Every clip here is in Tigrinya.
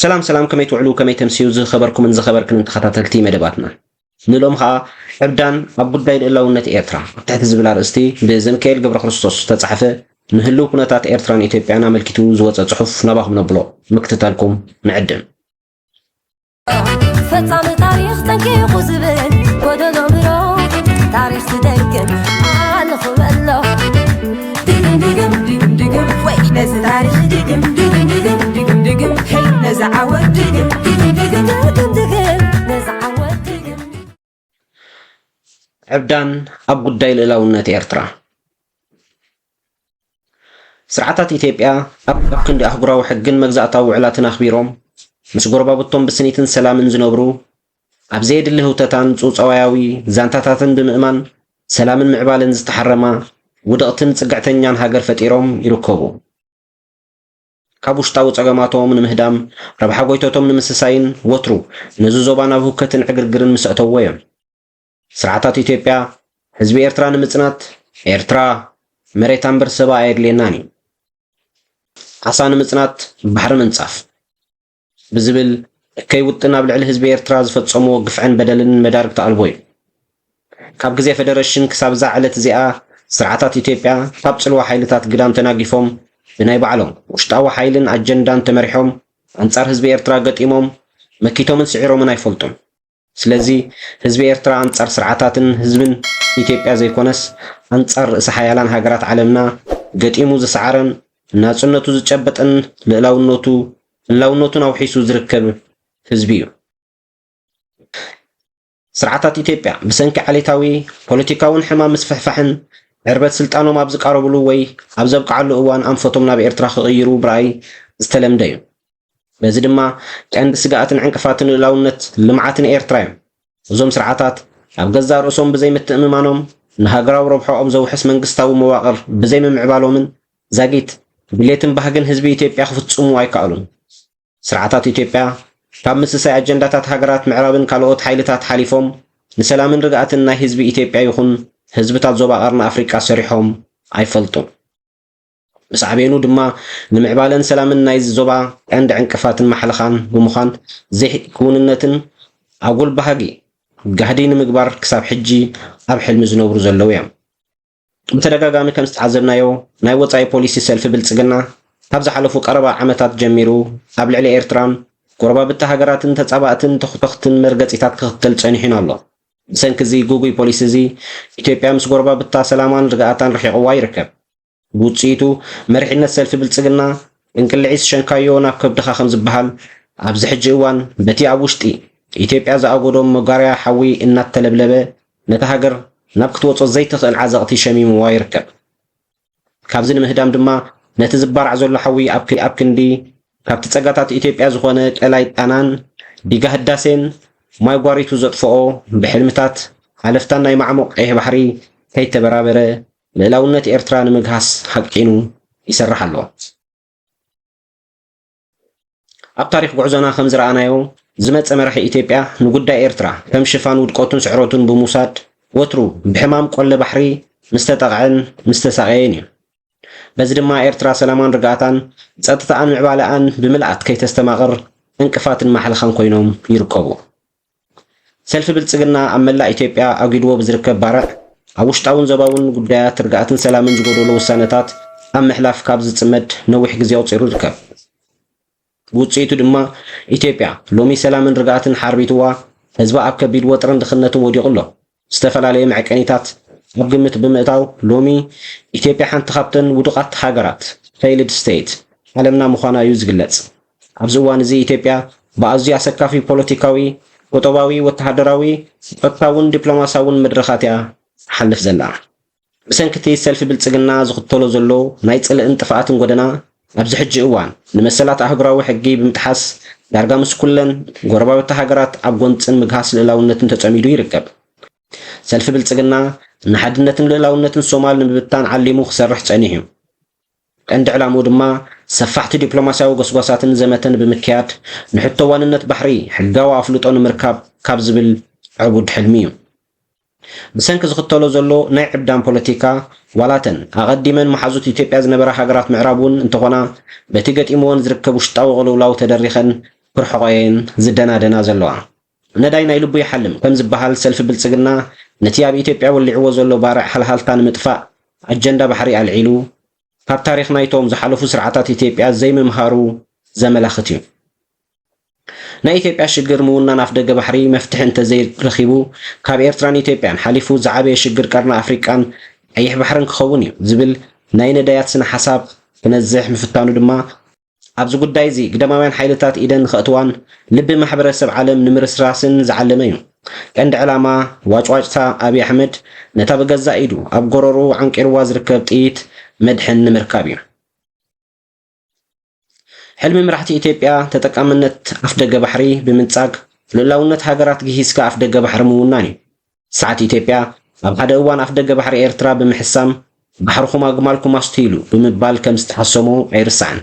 ሰላም ሰላም፣ ከመይ ትውዕሉ፣ ከመይ ተምስዩ ዝኸበርኩምን ዝኸበርክንን ተኸታተልቲ መደባትና። ንሎም ኸኣ ዕብዳን ኣብ ጉዳይ ልእላውነት ኤርትራ ኣብ ትሕቲ ዝብል ኣርእስቲ ብዘሚካኤል ገብረ ክርስቶስ ዝተጻሕፈ ንህልው ኩነታት ኤርትራን ኢትዮጵያን ኣመልኪቱ ዝወጸ ጽሑፍ ናባኹም ነብሎ ምክትታልኩም ንዕድም። ፈጻሚ ታሪኽ ጠንቂቑ ዝብል ጎደሎ ምሮ ታሪኽ ዝደግም ኣነ ክበሎ ድግም ድግም ድግም ድግም ወይ ነዚ ታሪኽ ድግም ድግም ድግም ድግም ድግም ሄይ ነዚ ዓወት ድግም ድግም ድግም ድግም ድግም ነዚ ዓወት ድግም ዕብዳን ኣብ ጉዳይ ልእላውነት ኤርትራ። ስርዓታት ኢትዮጵያ ኣብ ኣብ ክንዲ ኣህጉራዊ ሕግን መግዛእታዊ ውዕላትን ኣኽቢሮም ምስ ጎረባብቶም ብስኒትን ሰላምን ዝነብሩ፣ ኣብ ዘየድሊ ህውተታን ጽውጽዋያዊ ዛንታታትን ብምእማን ሰላምን ምዕባለን ዝተሓረማ ውድቕትን ጽግዕተኛን ሃገር ፈጢሮም ይርከቡ። ካብ ውሽጣዊ ጸገማቶም ንምህዳም፣ ረብሓ ጎይቶቶም ንምስሳይን ወትሩ ነዚ ዞባ ናብ ህውከትን ዕግርግርን ምስ ኣእተውዎ እዮም። ስርዓታት ኢትዮጵያ ህዝቢ ኤርትራ ንምጽናት ኤርትራ መሬታ እምበር ሰባ ኣየድልየናን እዩ። ዓሳ ንምጽናት ባሕሪ ምንጻፍ ብዝብል እከይ ውጥን ኣብ ልዕሊ ህዝቢ ኤርትራ ዝፈጸምዎ ግፍዕን በደልን መዳርግቲ ኣልቦ እዩ። ካብ ግዜ ፈደረሽን ክሳብ እዛ ዕለት እዚኣ ስርዓታት ኢትዮጵያ ካብ ጽልዋ ሓይልታት ግዳም ተናጊፎም ብናይ ባዕሎም ውሽጣዊ ሓይልን ኣጀንዳን ተመሪሖም ኣንጻር ህዝቢ ኤርትራ ገጢሞም መኪቶምን ስዒሮምን ኣይፈልጡን። ስለዚ ህዝቢ ኤርትራ ኣንጻር ስርዓታትን ህዝብን ኢትዮጵያ ዘይኮነስ ኣንጻር ርእሰ ሓያላን ሃገራት ዓለምና ገጢሙ ዝሰዓረን ናጽነቱ ዝጨበጠን ልእላውነቱ ህላውነቱን ኣውሒሱ ዝርከብ ህዝቢ እዩ። ስርዓታት ኢትዮጵያ ብሰንኪ ዓሌታዊ ፖለቲካውን ሕማም ምስፍሕፋሕን ዕርበት ስልጣኖም ኣብ ዝቃረብሉ ወይ ኣብ ዘብቅዓሉ እዋን ኣንፈቶም ናብ ኤርትራ ክቕይሩ ብረኣይ ዝተለምደ እዩ። በዚ ድማ ቀንዲ ስግኣትን ዕንቅፋትን ልእላውነት ልምዓትን ኤርትራ እዮም። እዞም ስርዓታት ኣብ ገዛእ ርእሶም ብዘይምትእምማኖም ንሃገራዊ ረብሖኦም ዘውሕስ መንግስታዊ መዋቕር ብዘይምምዕባሎምን ዛጊት ድሌትን ባህግን ህዝቢ ኢትዮጵያ ክፍጽሙ ኣይከኣሉን። ስርዓታት ኢትዮጵያ ካብ ምስሳይ ኣጀንዳታት ሃገራት ምዕራብን ካልኦት ሓይልታት ሓሊፎም ንሰላምን ርግኣትን ናይ ህዝቢ ኢትዮጵያ ይኹን ህዝብታት ዞባ ቀርኒ ኣፍሪቃ ሰሪሖም ኣይፈልጡን። ብሳዕቤኑ ድማ ንምዕባለን ሰላምን ናይዚ ዞባ ቀንዲ ዕንቅፋትን ማሕለኻን ብምዃን ዘይክውንነትን ኣጉል ባህጊ ጋህዲ ንምግባር ክሳብ ሕጂ ኣብ ሕልሚ ዝነብሩ ዘለዉ እዮም። ብተደጋጋሚ ከም ዝተዓዘብናዮ ናይ ወጻኢ ፖሊሲ ሰልፊ ብልጽግና ካብ ዝሓለፉ ቀረባ ዓመታት ጀሚሩ ኣብ ልዕሊ ኤርትራን ጎረባብቲ ሃገራትን ተጻባእትን ተኹተኽትን መርገጺታት ክኽተል ጸኒሑን ኣሎ። ብሰንኪ እዚ ግጉይ ፖሊሲ እዚ ኢትዮጵያ ምስ ጎረባብታ ሰላማን ርግኣታን ርሒቕዋ ይርከብ። ብውጽኢቱ መሪሕነት ሰልፊ ብልጽግና እንቅልዒስ ሸንካዮ ናብ ከብድኻ ከም ዝበሃል ኣብዚ ሕጂ እዋን በቲ ኣብ ውሽጢ ኢትዮጵያ ዝኣጎዶ መጋርያ ሓዊ እናተለብለበ ነታ ሃገር ናብ ክትወጾ ዘይትኽእል ዓዘቕቲ ሸሚምዋ ይርከብ። ካብዚ ንምህዳም ድማ ነቲ ዝባራዕ ዘሎ ሓዊ ኣብ ክ- ኣብ ክንዲ ካብቲ ጸጋታት ኢትዮጵያ ዝኾነ ቀላይ ጣናን ዲጋ ህዳሴን ማይ ጓሪቱ ዘጥፍኦ ብሕልምታት ሓለፍታን ናይ ማዕሙቕ ቀይሕ ባሕሪ ከይተበራበረ ልእላውነት ኤርትራ ንምግሃስ ሃቂኑ ይሰርሕ ኣሎ። ኣብ ታሪኽ ጉዕዞና ከም ዝረኣናዮ ዝመጸ መራሒ ኢትዮጵያ ንጉዳይ ኤርትራ ከም ሽፋን ውድቀቱን ስዕረቱን ብምውሳድ ወትሩ ብሕማም ቆለ ባሕሪ ምስ ተጠቕዐን ምስ ተሳቐየን እዩ። በዚ ድማ ኤርትራ ሰላማን ርግኣታን ጸጥታኣን ምዕባለኣን ብምልኣት ከይተስተማቕር ዕንቅፋትን ማሕለኻን ኮይኖም ይርከቡ። ሰልፊ ብልጽግና ኣብ መላእ ኢትዮጵያ ኣጒድዎ ብዝርከብ ባርዕ ኣብ ውሽጣውን ዞባውን ጉዳያት ርግኣትን ሰላምን ዝጎደሎ ውሳነታት ኣብ ምሕላፍ ካብ ዝጽመድ ነዊሕ ግዜ ኣቑጺሩ ይርከብ። ብውጽኢቱ ድማ ኢትዮጵያ ሎሚ ሰላምን ርግኣትን ሓርቢትዋ ህዝባ ኣብ ከቢድ ወጥርን ድኽነትን ወዲቑ ኣሎ። ዝተፈላለየ መዐቀኒታት ኣብ ግምት ብምእታው ሎሚ ኢትዮጵያ ሓንቲ ካብተን ውዱቓት ሃገራት፣ failed state፣ ዓለምና ምዃና እዩ ዝግለጽ። ኣብዚ እዋን እዚ ኢትዮጵያ ብኣዝዩ ኣሰካፊ ፖለቲካዊ፣ ቁጠባዊ፣ ወተሃደራዊ፣ ጸጥታውን ዲፕሎማስያውን መድረኻት እያ ትሓልፍ ዘላ። ብሰንኪ እቲ ሰልፊ ብልጽግና ዝኽተሎ ዘሎ ናይ ጽልእን ጥፍኣትን ጎደና ኣብዚ ሕጂ እዋን ንመሰላት ኣህጉራዊ ሕጊ ብምጥሓስ ዳርጋ ምስ ኩለን ጎረባብቲ ሃገራት ኣብ ጎንጽን ምግሃስ ልእላውነትን ተጸሚዱ ይርከብ። ሰልፊ ብልጽግና ንሓድነትን ልእላውነትን ሶማል ንምብታን ዓሊሙ ክሰርሕ ጸኒሑ እዩ። ቀንዲ ዕላምኡ ድማ ሰፋሕቲ ዲፕሎማስያዊ ጎስጓሳትን ዘመተን ብምክያድ ንሕቶ ዋንነት ባሕሪ ሕጋዊ ኣፍልጦ ንምርካብ ካብ ዝብል ዕቡድ ሕልሚ እዩ። ብሰንኪ ዝኽተሎ ዘሎ ናይ ዕብዳን ፖለቲካ ዋላተን ኣቐዲመን መሓዙት ኢትዮጵያ ዝነበራ ሃገራት ምዕራብ እውን እንተኾና በቲ ገጢምወን ዝርከብ ውሽጣዊ ቅልውላው ተደሪኸን ክርሕቆ እየን ዝደናደና ዘለዋ። ነዳይ ናይ ልቡ ይሓልም ከም ዝበሃል፣ ሰልፊ ብልጽግና ነቲ ኣብ ኢትዮጵያ ወሊዕዎ ዘሎ ባርዕ ሃልሃልታ ንምጥፋእ ኣጀንዳ ባሕሪ ኣልዒሉ፣ ካብ ታሪኽ ናይቶም ዝሓለፉ ስርዓታት ኢትዮጵያ ዘይምምሃሩ ዘመላኽት እዩ። ናይ ኢትዮጵያ ሽግር ምውናን ኣፍደገ ባሕሪ መፍትሒ እንተዘይረኺቡ፣ ካብ ኤርትራን ኢትዮጵያን ሓሊፉ ዝዓበየ ሽግር ቀርኒ ኣፍሪቃን ቀይሕ ባሕርን ክኸውን እዩ ዝብል ናይ ነዳያት ስነ ሓሳብ ክነዝሕ ምፍታኑ ድማ፣ ኣብዚ ጉዳይ እዚ ግዳማውያን ሓይልታት ኢደን ንኸእትዋን ልቢ ማሕበረሰብ ዓለም ንምርስራስን ዝዓለመ እዩ። ቀንዲ ዕላማ ዋጭዋጭታ ኣብይ ኣሕመድ ነታ ብገዛእ ኢዱ ኣብ ጎረርኡ ዓንቂርዋ ዝርከብ ጥይት መድሕን ንምርካብ እዩ። ሕልሚ መራሕቲ ኢትዮጵያ ተጠቃምነት ኣፍደገ ባሕሪ ብምንጻግ፣ ልኡላውነት ሃገራት ግሂስካ ኣፍደገ ባሕሪ ምውናን እዩ። ስርዓት ኢትዮጵያ ኣብ ሓደ እዋን ኣፍደገ ባሕሪ ኤርትራ ብምሕሳም፣ "ባሕርኹም ኣግማልኩም ኣስትይሉ" ብምባል ከም ዝተሓሰሞ ኣይርሳዕን።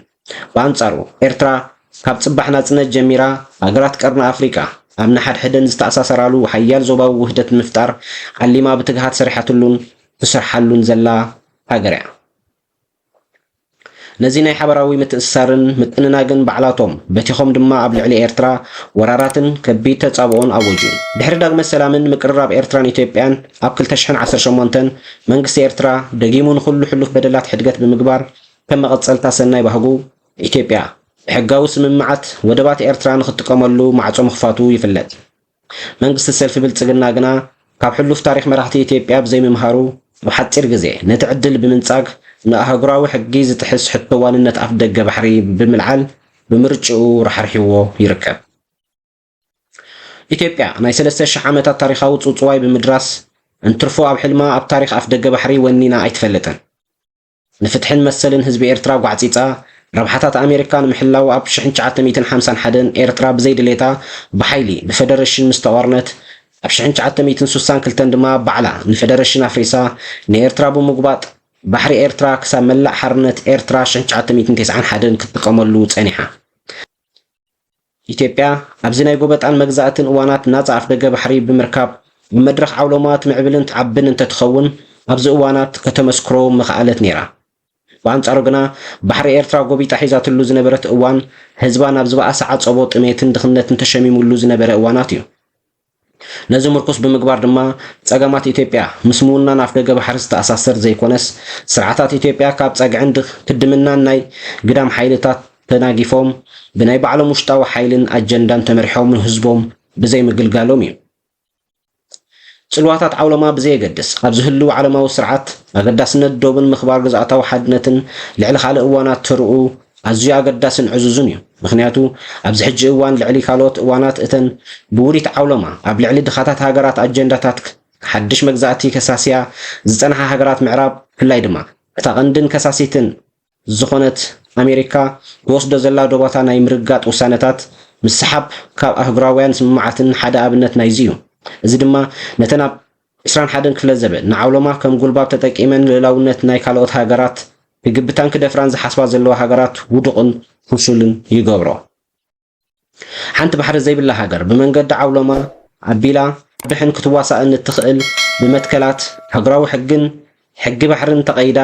ብኣንጻሩ፣ ኤርትራ ካብ ጽባሕ ናጽነት ጀሚራ፣ ሃገራት ቀርኒ ኣፍሪቃ ኣብ ንሓድሕደን ዝተኣሳሰራሉ ሓያል ዞባዊ ውህደት ንምፍጣር ዓሊማ ብትግሃት ሰሪሓትሉን ትሰርሓሉን ዘላ ሃገር እያ። ነዚ ናይ ሓባራዊ ምትእስሳርን ምጥንናግን ባዕላቶም በቲኾም ድማ ኣብ ልዕሊ ኤርትራ ወራራትን ከቢድ ተጻብኦን ኣወጁ። ድሕሪ ዳግመ ሰላምን ምቅርራብ ኤርትራን ኢትዮጵያን ኣብ ክልተ ሽሕን ዓሰርተ ሸሞንተን መንግስቲ ኤርትራ ደጊሙ ንኹሉ ሕሉፍ በደላት ሕድገት ብምግባር ከም መቐጸልታ ሰናይ ባህጉ ኢትዮጵያ ብሕጋዊ ስምምዓት ወደባት ኤርትራ ንኽትጥቀመሉ ማዕጾ ምኽፋቱ ይፍለጥ። መንግስቲ ሰልፊ ብልጽግና ግና ካብ ሕሉፍ ታሪኽ መራሕቲ ኢትዮጵያ ብዘይምምሃሩ፣ ኣብ ሓጺር ግዜ ነቲ ዕድል ብምንጻግ ንኣህጉራዊ ሕጊ ዝጥሕስ ሕቶ ዋንነት ኣፍደገ ባሕሪ ብምልዓል ብምርጭኡ ራሕሪሕዎ ይርከብ። ኢትዮጵያ ናይ ሰለስተ ሽሕ ዓመታት ታሪኻዊ ጽውጽዋይ ብምድራስ፣ እንትርፎ ኣብ ሕልማ ኣብ ታሪኽ ኣፍደገ ባሕሪ ወኒና ኣይትፈልጥን። ንፍትሕን መሰልን ህዝቢ ኤርትራ ጓዕጺጻ፣ ረብሓታት ኣሜሪካ ንምሕላው ኣብ ሽሕን ትሽዓተ ሚእትን ሓምሳን ሓደን ኤርትራ ብዘይ ድሌታ ብሓይሊ ብፈደረሽን ምስ ተቖርነት፣ ኣብ ሽሕን ትሽዓተ ሚእትን ሱሳን ክልተን ድማ ባዕላ ንፈደረሽን ኣፍሪሳ ንኤርትራ ብምጉባጥ፣ ባሕሪ ኤርትራ ክሳብ መላእ ሓርነት ኤርትራ ሽሕን ትሽዓተ ሚእትን ተስዓን ሓደን ክትጥቀመሉ ጸኒሓ። ኢትዮጵያ ኣብዚ ናይ ጎበጣን መግዛእትን እዋናት ናጻ ኣፍደገ ባሕሪ ብምርካብ፣ ኣብ መድረኽ ዓውሎማ ትምዕብልን ትዓብን እንተትኸውን፣ ኣብዚ እዋናት ከተመስክሮ ምኽኣለት ነይራ። ብኣንጻሩ ግና፣ ባሕሪ ኤርትራ ጎቢጣ ሒዛትሉ ዝነበረት እዋን፣ ህዝባ ናብ ዝበኣሰ ዓጸቦ ጥሜትን ድኽነትን ተሸሚሙሉ ዝነበረ እዋናት እዩ። ነዚ ምርኩስ ብምግባር ድማ፣ ጸገማት ኢትዮጵያ ምስ ምውናን ኣፍደገ ባሕሪ ዝተኣሳሰር ዘይኮነስ፣ ስርዓታት ኢትዮጵያ ካብ ጸግዕን ድኽ-፣ ክድምናን ናይ ግዳም ሓይልታት ተናጊፎም፣ ብናይ ባዕሎም ውሽጣዊ ሓይልን ኣጀንዳን ተመሪሖም ንህዝቦም ብዘይምግልጋሎም እዩ። ጽልዋታት ዓውሎማ ብዘየገድስ፣ ኣብዚ ህልው ዓለማዊ ስርዓት ኣገዳስነት ዶብን ምኽባር ግዝኣታዊ ሓድነትን ልዕሊ ካልእ እዋናት ተርኡ ኣዝዩ ኣገዳስን ዕዙዝን እዩ። ምኽንያቱ፣ ኣብዚ ሕጂ እዋን ልዕሊ ካልኦት እዋናት እተን ብውዲት ዓውሎማ ኣብ ልዕሊ ድኻታት ሃገራት ኣጀንዳታት ሓድሽ መግዛእቲ ከሳስያ ዝጸንሓ ሃገራት ምዕራብ፣ ብፍላይ ድማ እታ ቀንድን ከሳሲትን ዝኾነት ኣሜሪካ ትወስዶ ዘላ ዶባታ ናይ ምርጋጥ ውሳነታት ምስሓብ ካብ ኣህጉራውያን ስምምዓትን ሓደ ኣብነት ናይዚ እዩ። እዚ ድማ ነተን ኣብ ዕስራን ሓደን ክፍለ ዘበን ንዓውሎማ ከም ጉልባብ ተጠቂመን ልእላውነት ናይ ካልኦት ሃገራት ክግብታን ክደፍራን ዝሓስባ ዘለዋ ሃገራት ውዱቕን ፍሹልን ይገብሮ። ሓንቲ ባሕሪ ዘይብላ ሃገር ብመንገዲ ዓውሎማ ኣቢላ ክትድሕን ክትዋሳእን እትኽእል ብመትከላት ሃገራዊ ሕግን ሕጊ ባሕርን ተቐይዳ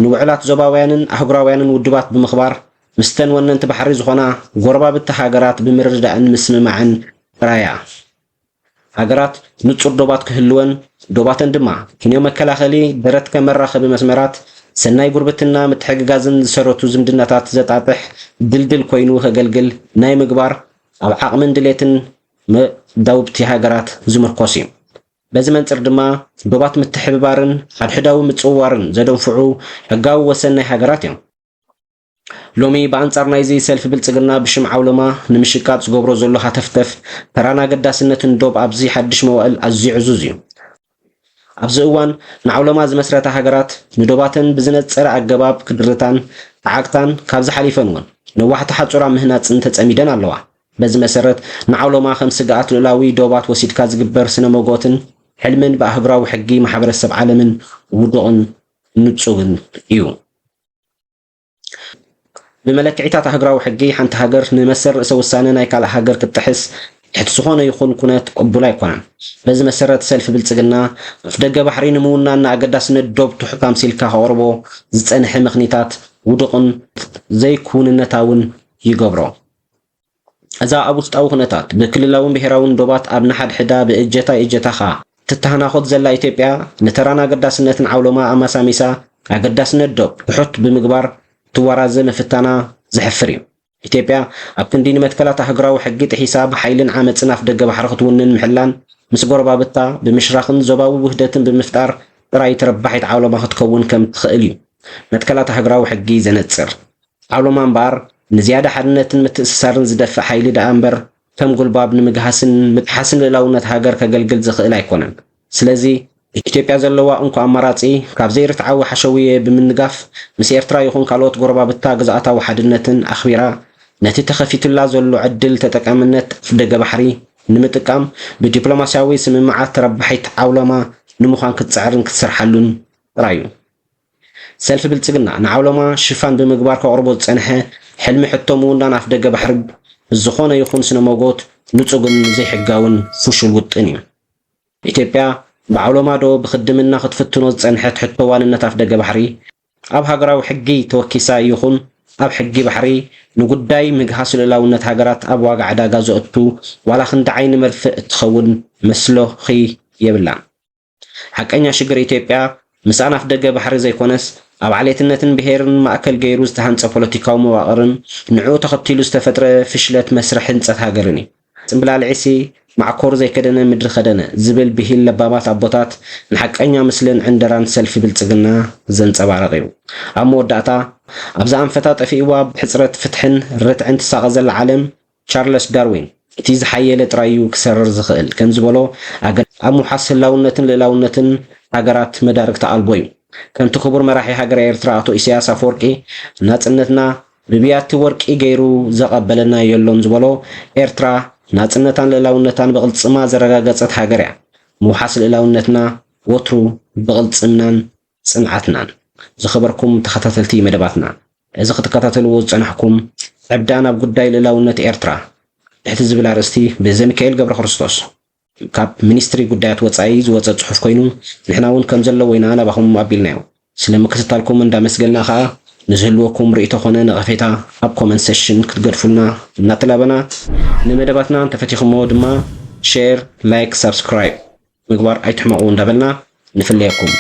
ንውዕላት ዞባውያንን ኣህጉራውያንን ውድባት ብምኽባር፣ ምስተን ወነንቲ ባሕሪ ዝኾና ጎረባብቲ ሃገራት ብምርድዳእን ምስምማዕን ጥራይ እያ። ሃገራት ንጹር ዶባት ክህልወን፣ ዶባተን ድማ ክንዮ መከላኸሊ፣ ደረት ከም መራኸቢ መስመራት፣ ሰናይ ጉርብትና፣ ምትሕግጋዝን ዝሰረቱ ዝምድናታት ዘጣጥሕ ድልድል ኮይኑ ከገልግል ናይ ምግባር ኣብ ዓቕምን ድሌትን መዳውብቲ ሃገራት ዝምርኮስ እዩ። በዚ መንጽር ድማ ዶባት ምትሕብባርን ሓድሕዳዊ ምጽውዋርን ዘደንፍዑ ሕጋዊ ወሰን ናይ ሃገራት እዮም። ሎሚ ብኣንጻር ናይዚ ሰልፊ ብልጽግና ብሽም ዓውሎማ ንምሽቃጥ ዝገብሮ ዘሎ ሃተፍተፍ ተራን ኣገዳስነትን ዶብ ኣብዚ ሓድሽ መዋእል ኣዝዩ ዕዙዝ እዩ። ኣብዚ እዋን ንዓውሎማ ዝመስረታ ሃገራት ንዶባተን ብዝነጸረ ኣገባብ ክድርታን ክዓግታን ካብዚ ሓሊፈን እውን ነዋሕቲ ሓጹራ ምህናጽን ተጸሚደን ኣለዋ። በዚ መሰረት ንዓውሎማ ከም ስግኣት ልኡላዊ ዶባት ወሲድካ ዝግበር ስነ መጎትን ሕልምን ብኣህጉራዊ ሕጊ ማሕበረሰብ ዓለምን ውዱቕን ንጹግን እዩ። ብመለክዒታት ኣህጉራዊ ሕጊ ሓንቲ ሃገር ንመሰል ርእሰ ውሳነ ናይ ካልእ ሃገር ክትጥሕስ ትሕቲ ዝኾነ ይኹን ኩነት ቅቡል ኣይኮነን። በዚ መሰረት ሰልፊ ብልጽግና ኣፍደገ ባሕሪ ንምውናን ንኣገዳስነት ዶብ ትሑት ኣምሲልካ ከቕርቦ ዝጸንሐ ምኽኒታት ውዱቕን ዘይክውንነታውን ይገብሮ። እዛ ኣብ ውሽጣዊ ኩነታት ብክልላውን ብሄራውን ዶባት ኣብ ንሓድሕዳ ብእጀታ እጀታኻ ትተሃናኾት ዘላ ኢትዮጵያ፣ ንተራን ኣገዳስነትን ዓውሎማ ኣማሳሚሳ ኣገዳስነት ዶብ ትሑት ብምግባር ትዋራዘ ምፍታና ዘሕፍር እዩ። ኢትዮጵያ ኣብ ክንዲ ንመትከላት ኣህጉራዊ ሕጊ ጥሒሳ ብሓይልን ዓመጽን ኣፍደገ ባሕሪ ክትውንን ምሕላን፣ ምስ ጎረባብታ ብምሽራኽን ዞባዊ ውህደትን ብምፍጣር ጥራይ ተረባሒት ዓውሎማ ክትከውን ከም ትኽእል እዩ መትከላት ኣህጉራዊ ሕጊ ዘነጽር። ዓውሎማ እምበኣር ንዝያዳ ሓድነትን ምትእስሳርን ዝደፍእ ሓይሊ ደኣ እምበር፣ ከም ጉልባብ ንምግሃስን ምጥሓስን ልእላውነት ሃገር ከገልግል ዝኽእል ኣይኮነን። ስለዚ ኢትዮጵያ ዘለዋ እንኮ ኣማራጺ፣ ካብ ዘይርትዓዊ ሓሸውየ ብምንጋፍ፣ ምስ ኤርትራ ይኹን ካልኦት ጎረባብታ ግዝኣታዊ ሓድነትን ኣኽቢራ፣ ነቲ ተኸፊቱላ ዘሎ ዕድል ተጠቃምነት ኣፍደገ ባሕሪ ንምጥቃም ብዲፕሎማስያዊ ስምምዓት ተረባሒት ዓውሎማ ንምዃን ክትጽዕርን ክትሰርሓሉን ጥራይ እዩ። ሰልፊ ብልጽግና ንዓውሎማ ሽፋን ብምግባር ከቕርቦ ዝጸንሐ ሕልሚ ሕቶ ምውናን ኣፍደገ ባሕሪ ብዝኾነ ይኹን ስነ ሞጎት ንጹግን ዘይሕጋውን ፍሹል ውጥን እዩ። ኢትዮጵያ ብዓውሎማ ዶ ብኽድምና ክትፍትኖ ዝጸንሐት ሕቶ ዋንነት ኣፍደገ ባሕሪ ኣብ ሃገራዊ ሕጊ ተወኪሳ ይኹን ኣብ ሕጊ ባሕሪ ንጉዳይ ምግሃስ ልእላውነት ሃገራት ኣብ ዋጋ ዕዳጋ ዘእቱ ዋላ ክንዲ ዓይኒ መርፍእ እትኸውን መስሎኺ የብላን። ሓቀኛ ሽግር ኢትዮጵያ ምስኣን ኣፍደገ ባሕሪ ዘይኮነስ ኣብ ዓሌትነትን ብሄርን ማእከል ገይሩ ዝተሃንጸ ፖለቲካዊ መዋቕርን ንዕኡ ተኸቲሉ ዝተፈጥረ ፍሽለት መስርሕ ህንጸት ሃገርን እዩ። ጽምብላልዒሲ ማዕኮር ዘይከደነ ምድሪ ከደነ ዝብል ብሂል ለባማት ኣቦታት ንሓቀኛ ምስልን ዕንደራን ሰልፊ ብልጽግና ዘንጸባርቕ እዩ። ኣብ መወዳእታ ኣብዛ ኣንፈታ ጠፊእዋ ብሕጽረት ፍትሕን ርትዕን ትሳቐ ዘላ ዓለም ቻርለስ ዳርዊን እቲ ዝሓየለ ጥራይ እዩ ክሰርር ዝኽእል ከም ዝበሎ ኣገ ኣብ ምውሓስ ህላውነትን ልእላውነትን ሃገራት መዳርግቲ ኣልቦ እዩ። ከምቲ ክቡር መራሒ ሃገረ ኤርትራ ኣቶ ኢሳያስ ኣፈወርቂ ናጽነትና ብብያቲ ወርቂ ገይሩ ዘቐበለና የሎን ዝበሎ ኤርትራ ናጽነታን ልእላውነታን ብቕልጽማ ዘረጋገጸት ሃገር እያ። ምውሓስ ልእላውነትና ወትሩ ብቕልጽምናን ጽንዓትናን። ዝኸበርኩም ተኸታተልቲ መደባትና፣ እዚ ክትከታተልዎ ዝጸናሕኩም ዕብዳን ኣብ ጉዳይ ልእላውነት ኤርትራ ትሕቲ ዝብል ኣርእስቲ ብዘሚካኤል ገብረ ክርስቶስ ካብ ሚኒስትሪ ጉዳያት ወጻኢ ዝወጸ ጽሑፍ ኮይኑ፣ ንሕና እውን ከም ዘለዎ ኢና ናባኹም ኣቢልናዮ። ስለ ምክትታልኩም እንዳመስገልና ከኣ ንዝህልወኩም ርእይቶ ኮነ ነቐፌታ ኣብ ኮመንት ሴሽን ክትገድፉልና እናተላበና፣ ንመደባትና እንተፈቲኹምዎ ድማ ሼር፣ ላይክ፣ ሳብስክራይብ ምግባር ኣይትሕመቑ እንዳበልና ንፍለየኩም።